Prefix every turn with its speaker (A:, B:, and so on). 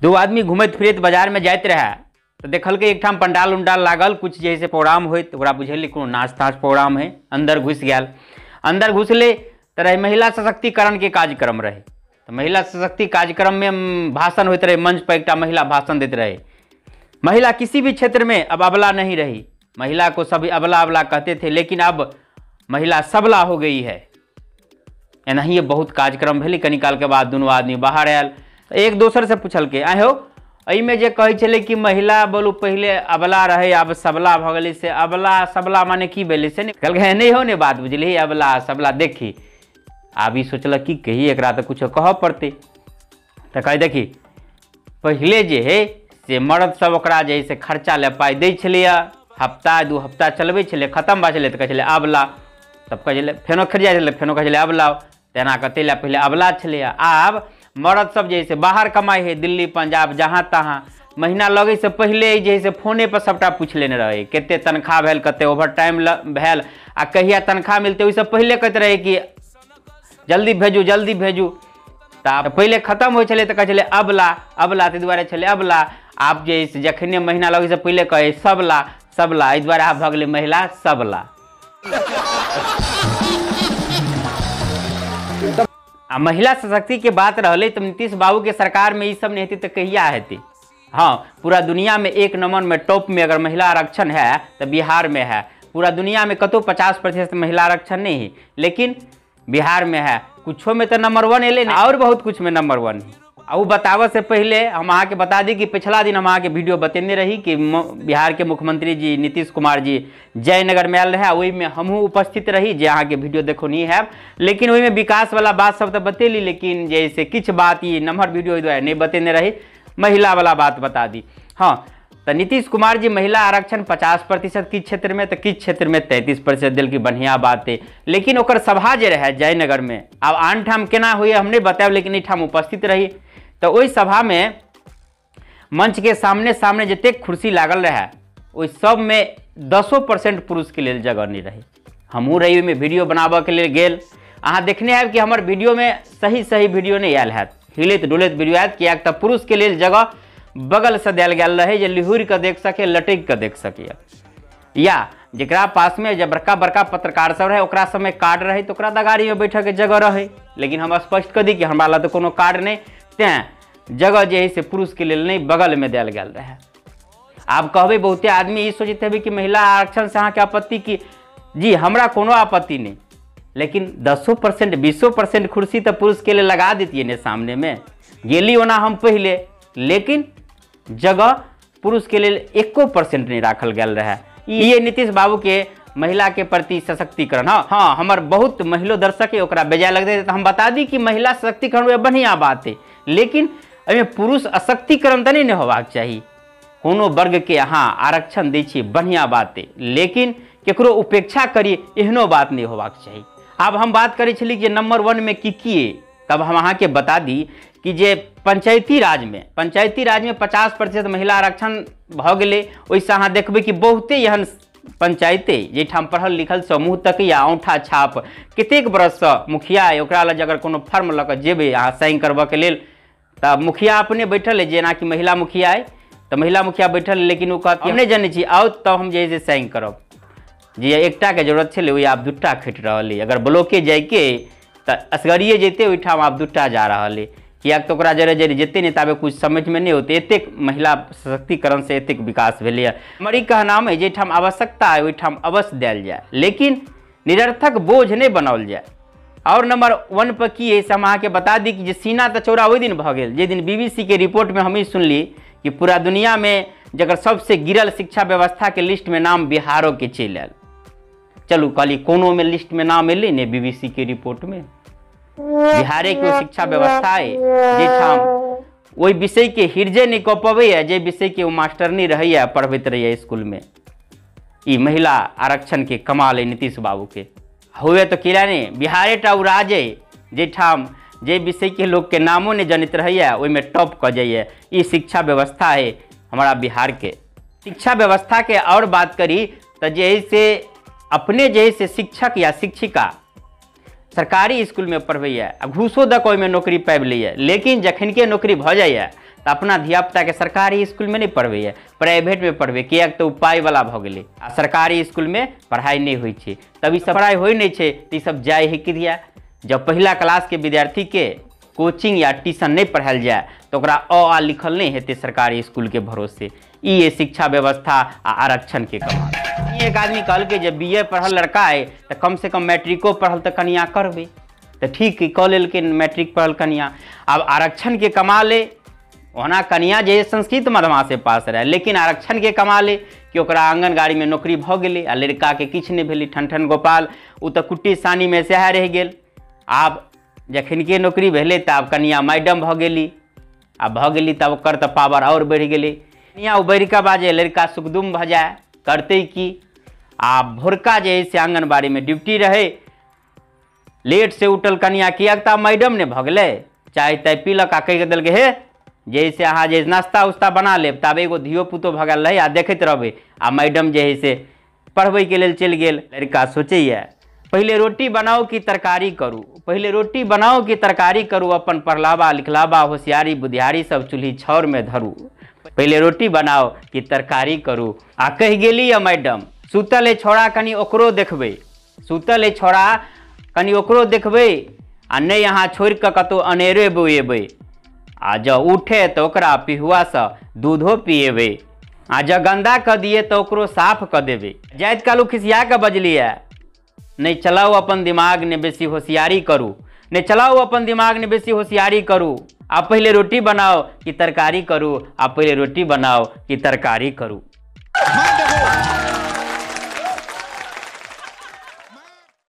A: दू आदमी घुमैत फिरैत बाजार में जाइत रहे तो देखलकै एक ठाम पंडाल उंडाल लागल, कुछ जे है से प्रोग्राम होइत, ओकरा बुझेलै कोनो नाच ताच प्रोग्राम है। अंदर घुसि गेल, अंदर घुसलै तऽ रहै महिला सशक्तिकरण के कार्यक्रम रहे। तो महिला सशक्ति कार्यक्रम में भाषण होइत रहे, मंच पर एकटा महिला भाषण दैत रहे। महिला किसी भी क्षेत्र में अब अबला नहीं रही, महिला को सभी अबला अबला कहते थे, लेकिन अब महिला सबला हो गई है। एनाहिए बहुत कार्यक्रम भेलै। कनी काल के बाद दुनू आदमी बाहर आयल, एक दोसर से पुछलकै, आँय हौ एहिमे जे कहै छलै कि महिला बोलू पहिले अबला रहे आब सबला भऽ गेलै, से अबला सबला माने की भेलै से नहि? कहलकै नहि हौ ने बात बुझलिही, अबला सबला देखी। आब ई सोचलक की कही एकरा तऽ कुछो कहऽ पड़तै। तऽ कहै देखी पहिले जे है से मर्द सब ओकरा जे है से खर्चा लए पाइ दै छलैए, हफ्ता दू हफ्ता चलबै छलै, खतम भऽ छलै तऽ कहै छलै अबला, तब कहै छलै फेनो खरीद जाइ छलै, फेनो कहै छलै अबला, तेना कऽ ताहि लए पहिले अबला छलैए। आब मर्द सब जे है से बाहर कमाइ है, दिल्ली पंजाब जहाँ तहाँ, महीना लगै से पहिले जे है से फोने पर सबटा पूछि लेने रहै, कते तनख्वाह भेल, कते ओवर टाइम भेल आ कहिया तनख्वाह मिलतै, ओहिसँ पहिले कहैत रहै कि जल्दी भेजू जल्दी भेजू। तऽ पहिले खतम होइ छलै तऽ कहै छलै अबला अबला, ताहि दुआरे छलै अबला। आब जे है से जखने महीना लगै से पहिले कहै सबला सबला, एहि दुआरे आब भऽ गेलै महिला सबला। आ महिला सशक्ति के बात रहलै तऽ नीतीश बाबू के सरकार में ई सब नहीं हेतै तऽ कहिया हेतै? हाँ, पूरा दुनिया में एक नंबर में टॉप में अगर महिला आरक्षण है तो बिहार में है। पूरा दुनिया में कतौ 50% महिला आरक्षण नहीं है, लेकिन बिहार में है। कुछो में तो नंबर 1 एलै ने, और बहुत कुछ में नंबर 1 है। आ उ बताबऽ से पहले हम अहाँके बता दी कि पिछला दिन हम अहाँके वीडियो बतेने रही कि बिहार के मुख्यमंत्री जी नीतीश कुमार जी जयनगर में आयल रहे, ओहिमे हमहूँ उपस्थित रही, जे अहाँके वीडियो देखो नहीं है। लेकिन ओहिमे विकास वाला बात सब तऽ बतेली, लेकिन जे से किछु बात ई नम्हर वीडियो दुआरे नहीं बतेने रही, महिला वाला बात बता दी। हाँ, तऽ नीतीश कुमार जी महिला आरक्षण 50% किछु क्षेत्र में तऽ किछु क्षेत्र में 33% देलकै, बढ़िया बात है। लेकिन ओकर सभा जे रहे जयनगर में, आब आन ठाम केना होइए हम नहीं बतायब, लेकिन एहिठाम उपस्थित रही। तऽ ओहि सभा में मंच के सामने सामने जतेक कुर्सी लागल रहे ओहि सब में 10% पुरुष के लेल जगह नहीं रहे। हमहूँ रही ओहिमे वीडियो बनाबऽ के लेल गेल। अहाँ देखने हैब कि हमर वीडियो में सही सही वीडियो नहीं आयल हैत, हिलैत डुलैत वीडियो आयत, किएक तऽ पुरुष के लेल जगह बगल से देल गेल रहे जे लिहुरि कऽ देख सके, लटकि कऽ देख सकैए। या जकरा पासमे जे बड़का बड़का पत्रकार सब रहे ओकरा सबमे कार्ड रहे तऽ ओकरा दगारीमे बैठऽके जगह रहे, लेकिन हम स्पष्ट कऽ दी कि हमरा लग तऽ कोनो कार्ड नहि, तेँ जगह जे है से पुरुष के लेल नहीं बगल में देल गेल रहे। आब कहबै बहुते आदमी ई सोचैत हेबै कि महिला आरक्षण से अहाँके आपत्ति की? जी हमरा कोनो आपत्ति नहीं, लेकिन 10% 20% कुर्सी तऽ पुरुष के लेल लगा दैतियै ने सामने में। गेली ओना हम पहिले, लेकिन जगह पुरुष के लेल 1% नहीं राखल गेल रहे। ये नीतीश बाबू के महिला के प्रति सशक्तिकरण। हाँ हाँ, हमर बहुत महिलो दर्शक है ओकरा बेजाय लगतै तऽ हम बता दी कि महिला सशक्तिकरण बढ़िया बात है, लेकिन एहिमे पुरुष अशक्तिकरण तऽ नहीं ने होबाक चाही। कोनो वर्ग के अहाँ आरक्षण दै छियै बढ़िया बात है, लेकिन केकरो उपेक्षा करी एहनो बात नहीं होबाक चाही। आब हम बात करै छली जे नंबर 1 में की की है, तब हम अहाँके बता दी कि जे पंचायती राज में 50% महिला आरक्षण भऽ गेलै। ओहिसँ अहाँ देखबै कि बहुते एहन पंचायते जाहिठाम पढ़ल लिखल समूह तक या औंठा छाप कतेक बरससँ मुखिया अइ, ओकरा लग अगर कोनो फॉर्म लऽ कऽ जेबै अहाँ साइन करबऽके लेल तऽ मुखिया अपने बैठल अइ, जेनाकि महिला मुखिया अइ तऽ महिला मुखिया बैठल, लेकिन ओ कहत हम नहि जनै छी, आउ तब हम जे है से साइन करब। जे एकटाके जरूरत छलै ओहि आब 2टा खटि रहल अइ, अगर ब्लॉके जाइके तऽ असगरिए जैते ओहिठाम आब 2टा जा रहल अइ, किएक तऽ ओकरा जरे जरे जेतै नहि ताबे कुछ समझमे नहि औतै। एतेक महिला सशक्तिकरण से एतेक विकास भेलैए। हमर ई कहनाम अइ जाहिठाम आवश्यकता अइ ओहिठाम अवश्य देल जाय, लेकिन निरर्थक बोझ नहि बनाओल जाय। और नंबर 1 पर की है से हम अहाँके बता दी कि जे सीना तऽ चौड़ा ओहि दिन भऽ गेल जाहि दिन BBC के रिपोर्टमे हम ई सुनली कि पूरा दुनियामे जकर सबसे गिरल शिक्षा व्यवस्था के लिस्ट में नाम बिहारो के चलि आयल। चलू कहली कोनो में लिस्ट में नाम एलै ने BBC के रिपोर्ट में, बिहारे के शिक्षा व्यवस्था है जाहिठाम ओहि विषय के हृदय नहीं कऽ पबैए जे विषय के ओ मास्टर नहीं रहैए पढ़बैत रहैए स्कूल में। ई महिला आरक्षण के कमाल है नीतीश बाबू के। हुए तो किया नहीं, बिहारे टा उ राज है जाहिठाम जे विषय के लोग के नामो नहीं जनैत रहैए ओहिमे टॉप कऽ जाइए। ई शिक्षा व्यवस्था है हमारा बिहार के। शिक्षा व्यवस्था के और बात करी तो जे है से अपने जे है से शिक्षक या शिक्षिका सरकारी स्कूलमे पढ़बैए आ घूसो दऽ कऽ ओहिमे नौकरी पाबि लैए। लेकिन जखनके नौकरी भऽ जाइए तऽ अपना धियापुताके सरकारी स्कूलमे नहि पढ़बैए, प्राइवेटमे पढ़बै, किएक तऽ ओ पाइवला भऽ गेलै आ सरकारी स्कूलमे पढ़ाइ नहि होइ छै। तब ई सब पढ़ाइ होइ नहि छै तऽ ई सब जाइ हइ किया? जब पहिला क्लासके विद्यार्थीके कोचिंग या ट्यूशन नहि पढ़ायल जाय तऽ ओकरा अ आ लिखल नहि हेतै सरकारी स्कूलके भरोसे। ई अइ शिक्षा व्यवस्था आ आरक्षणके कमाल। एक आदमी कहलकै जे बी ए पढ़ल लड़का अइ तऽ कमसँ कम मैट्रिको पढ़ल तऽ कनिआँ करबै, तऽ ठीक कऽ लेलकै मैट्रिक पढ़ल कनिआँ। आब आरक्षणके कमाल अइ, ओना कनिआँ जे संस्कृत मध्यमासँ पास रहै, लेकिन आरक्षणके कमाल अइ कि ओकरा आङ्गनबाड़ीमे नौकरी भऽ गेलै आ लड़काके किछु नहि भेलै। ठन ठन गोपाल ओ तऽ कुट्टी सानीमे सएह रहि गेल। आब जखनके नौकरी भेलै तऽ आब कनिआँ मैडम भऽ गेली, आ भऽ गेली तब ओकर तऽ पावर आओर बढ़ि गेलै। कनिआँ ओ बढ़ि कऽ बाजै, लड़का सुखदुम भऽ जाय, करतै की? आ भोरका जे हइ से आङ्गनबाड़ीमे ड्यूटी रहै, लेट से उठल कनिआँ, किएक तऽ मैडम नहि भऽ गेलै। चाय ताय पीलक आ कहि देलकै हे जे से अहाँ जे नाश्ता उस्ता बना लेब, ताबे एगो धियो पुतो भऽ गेल रहै आ देखैत रहबै। आ मैडम जे हइ से पढ़बैके लेल चलि गेल। लड़का सोचैए पहिले रोटी बनाउ कि तरकारी करू, पहिले रोटी बनाउ कि तरकारी करू, अपन पढ़लावा लिखलावा होशियारी बुधियारी सब चूल्ही छाउरमे धरू, पहिले रोटी बनाउ कि तरकारी करू। आ कहि गेली यऽ मैडम, सुतल अइ छौड़ा कनि ओकरो देखबै, सुतल अइ छौड़ा कनि ओकरो देखबै, आ नहि अहाँ छोड़िकऽ कतहु अनेरे बौएबै, आ जँ उठे तऽ ओकरा पिहुआसँ दूधो पिएबै, आ जँ गन्दा कऽ दिए तऽ ओकरो साफ कऽ देबै। जाइत काल ओ खिसिया कऽ बजलियै, नहि चलाउ अपन दिमाग ने बेसी होशियारी करू, नहि चलाउ अपन दिमाग ने बेसी होशियारी करू, आ पहिले रोटी बनाउ कि तरकारी करू, आ पहिले रोटी बनाउ कि तरकारी करू।
B: हाँ देखो।